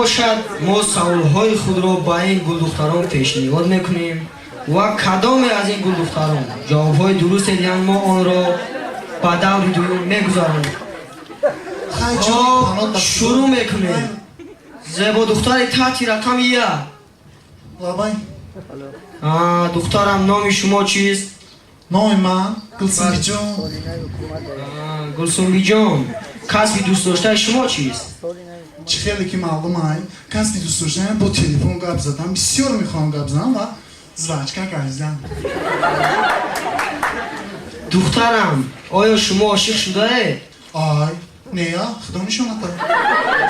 Бошад, мо саволҳои худро ба ин гулдухтарон пешниҳод мекунем ва кадоме аз ин гулдухтарон ҷавобҳои дурусте диҳанд, мо онро ба даври дуюм мегузаронем. Хай, ҷони Хоб, паноҳ ба шурӯъ мекунем. Зебодухтари таҳти рақами 1. Лабай. Духтарам, номи шумо чист? Номи ман Гулсумбиҷон. Гулсумбиҷон, касби дӯстдоштаи шумо чист? Чӣ хеле ки маълум ай, касби дӯстдоштаам бо телефон гап задан. Бисёр мехоҳам гап занам ва жвачка газидан. Духтарам, оё шумо ошиқ шудаед? Ай, нея, худо нишоната.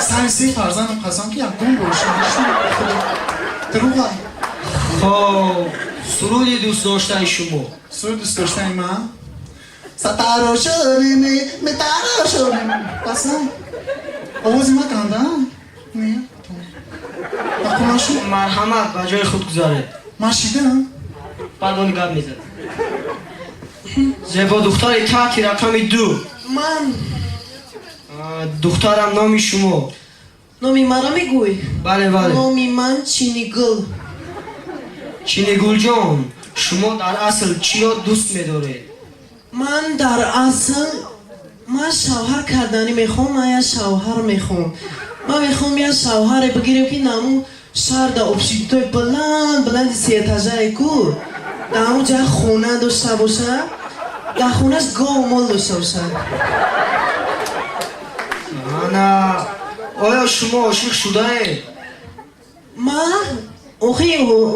Сари се фарзандам қасам, ки якум бор ошиқ нашудам. Худо дурӯғ ай. Хоб, суруди дӯстдоштаи шумо? Суруди дӯстдоштаи ман сатарошонини метарошонини қасам. Овози ман ганда не, мақул нашуд. Марҳамат, ба ҷои худ гузаред. Ман шидам. Баъд он гап мезанед. Зебодухтари таҳти рақами 2. Ман. Духтарам, номи шумо? Номи мара мегӯй? Бале. Номи ман Чинигул. Чинигулҷон, шумо дар асл чиро дӯст медоред? Ман дар асл, ман шавҳар карданӣ мехоҳам. Ман як шавҳар мехоҳам. Ман мехоҳам як шавҳаре бигирем, ки наму шаҳр дар общежитои баланд баланди сеэтажае ку, дар ҳамун ҷа хона дошта боша, дар хонаш гову мол дошта бошад. Ана, оё шумо ошиқ шудаед? Ман охи,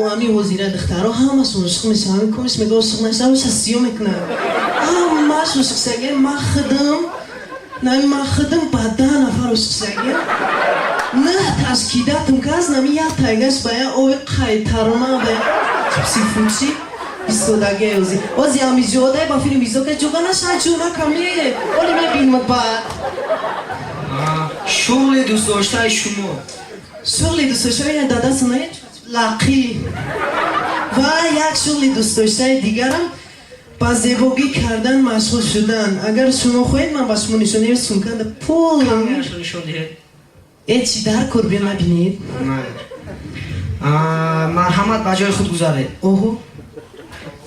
ҳами ҳозира духтаро ҳамашон ошиқ мешаванд. Комиш мега ошиқ нашава, боша, сиё мекунад. Ҳамаш ошиқ шудагиам. Ман худам нами, ман худам ба 10 нафар ошиқ шудагиам. Нӯҳ ташкидатум каз нами, як тайгаш ба я ови қайтарма, ба я чипси фучи истодагия. Ози ози ҳами ҷодай ба филм изока ҷуга наша, ҷуна каме оли мебинмад баъд. Шуғли дӯстдоштаи шумо? Шуғли дӯстдоштаи дадасона лақӣ ва як шуғли дӯстдоштаи дигарам ба зебогӣ кардан машғул шудан. Агар шумо хоҳед, ман ба шумо нишон диҳам, сумкада пул. Камерашро нишон диҳед. Э, чӣ дар кор, биё набинед. Марҳамат, ба ҷои худ гузаред. Оҳо.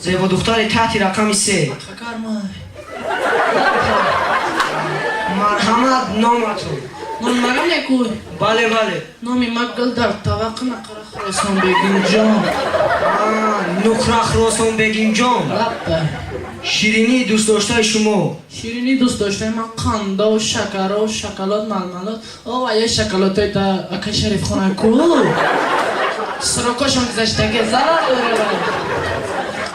Зебодухтари таҳти рақами 3. Кармай. Марҳамат, номатон? Номи мара мегӯй? Бале. Номи ма Гул дар таваққ Нақара Хуросон бегимҷон. Нуқра Хуросон бегимҷон. Лабба. Ширинии дӯстдоштаи шумо? Ширинии дӯстдоштаи ман қандо, шакаро, шоколад, малмалот. О, ая шоколадҳои да ака Шарифхона ку. Срокошон гузаштаги, зарар дорад.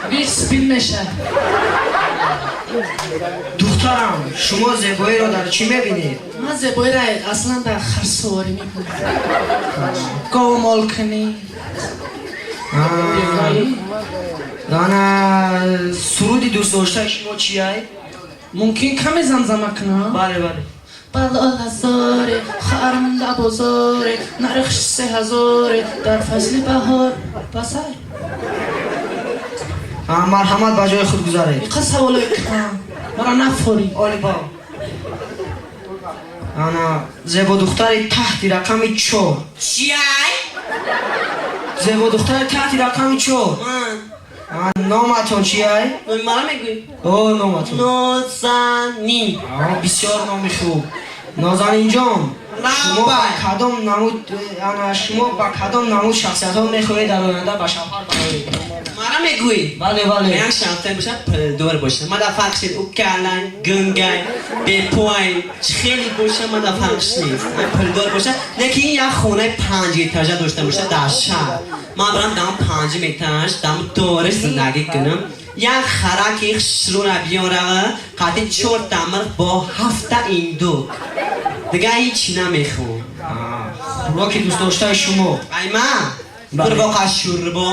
Виш спин меша. Духтарам, шумо зебоиро дар чӣ мебинед? Ман зебоиро аслан дар харсуворӣ мебинам. Говмол кунӣ. Ана, суруди дӯстдоштаи шумо чияй? Мумкин каме замзама кунам? Бале. Балолазоре, харм да бозоре, нархш 3000-е, дар фасли баҳор басай. Марҳамат, ба ҷои худ гузаред. Иқа саволои кам. Мара нафорӣ. Олибо, ана, зебодухтари таҳти рақами 4. Чиай? Зебодухтари таҳти рақами 4. Ман. Номатон чияй? Номи мара мегӯӣ? О, номатон. Нозанин. Бисёр номи хуб, Нозанинҷон. Шумо ба кадом намуд, ана, шумо ба кадом намуд шахсиятҳо мехоҳед дар оянда ба шавҳар бароед? Мара мегӯӣ? Бале. Як шахсия боша, пулдор боша. Мада фарқ шид, ӯ калан, гунгай, бепой, хеле боша, мада фарқш нест. Пулдор боша, лекин як хонаи панҷ этажа дошта боша дар шаҳр. Ман барам дам панҷ этаж, дам дориш зиндагӣ кунам. Як хараки хушрӯра биёрава, қати чор тамир бо ҳафта индук. Дига ҳеҷ намехоҳам. Хӯроки дӯстдоштаи шумо? Айма? Қурбоқа, шӯрбо,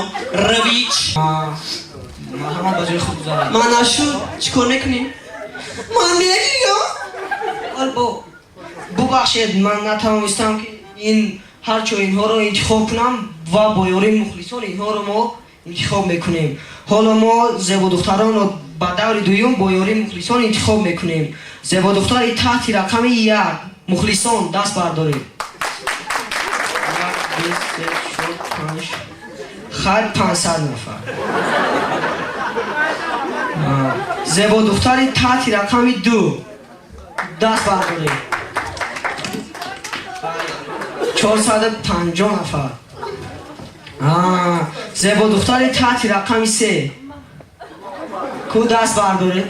рвич. Марҳамат, ба ҷои худ гузаред. Ман нашуд, чӣ кор мекунем? Ман мегирям. Албо, бубахшед, ман натавонистам, ки ин ҳарчо инҳоро интихоб кунам ва бо ёрии мухлисон инҳоро мо интихоб мекунем. Ҳоло мо зебодухтаронро ба даври дуюм бо ёрии мухлисон интихоб мекунем. Зебодухтари таҳти рақами 1, мухлисон, даст бардоред. Ду, се, чор, панҷ. Хайр, 500 нафар. Зебодухтари таҳти рақами 2 даст бардоред. 450 нафар. Зебодухтари таҳти рақами 3 ку даст бардоред.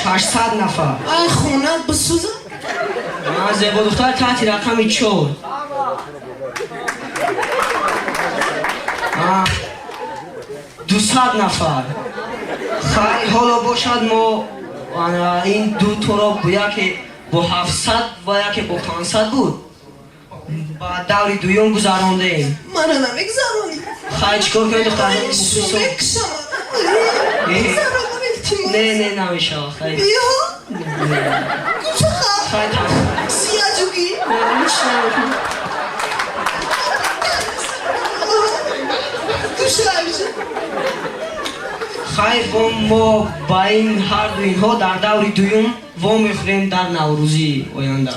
800 нафар. Ай, хона бисӯзам. Зебодухтари таҳти рақами 4. 200 нафар. Хайр, ҳоло бошад мо ин ду торо яке бо 700 ва яке бо 500 буд. Ба даври дуюм гузарондем. Мара намегузаронӣ. Хайр, чӣ кор кунем, духтар? Мекушам. Не, не, намешавад. Хайр. Биё. Кучаха. Хайр. Сияҷугӣ. Хайр, мо ба ин ҳарду инҳо дар даври дуюм вомехӯрем дар наврӯзии оянда.